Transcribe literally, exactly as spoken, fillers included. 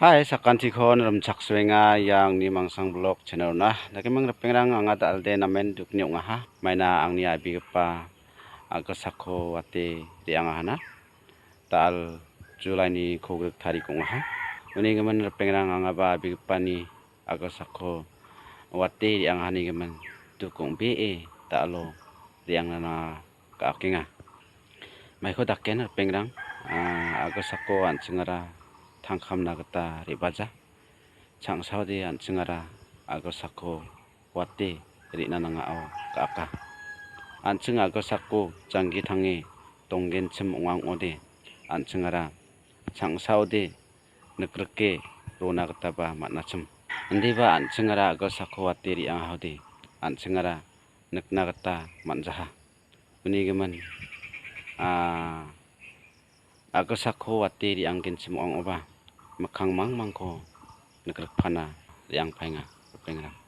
Hai, sakantikon rimchaksoenga ia angni Mangsang Vlog channel-ona. Dakemang ripengrang, anga da·alde namen dukni ong·aha. Maina angni a·begipa a·gilsako wate re·angahana. Da·al July-ni kogrik tarik ong·aha. Uni gimin ripengrang, angaba a·begipani a·gilsako wate re·angahani gimin duk ong·bee da·alo re·angnana ga·akenga. Maiko daken ripengrang, ah, a·gilsako an·chingara tangkamna gita re·baja. Chang·saode an·chingara a·gilsako wate re·na nangao ga·aka. An·ching a·gilsako janggi tange donggenchim ong·a ong·ode, an·chingara chang·saode nikrike rona gitaba man·achim. Indiba an·chingara a·gilsako wate re·angahode, an·chingara nikna gita man·jaha. Uni gimin, ah, a·gilsako wate re·anggenchim ong·oba mikkang mangmangko nikrikpana re·angpaenga, ripengrang.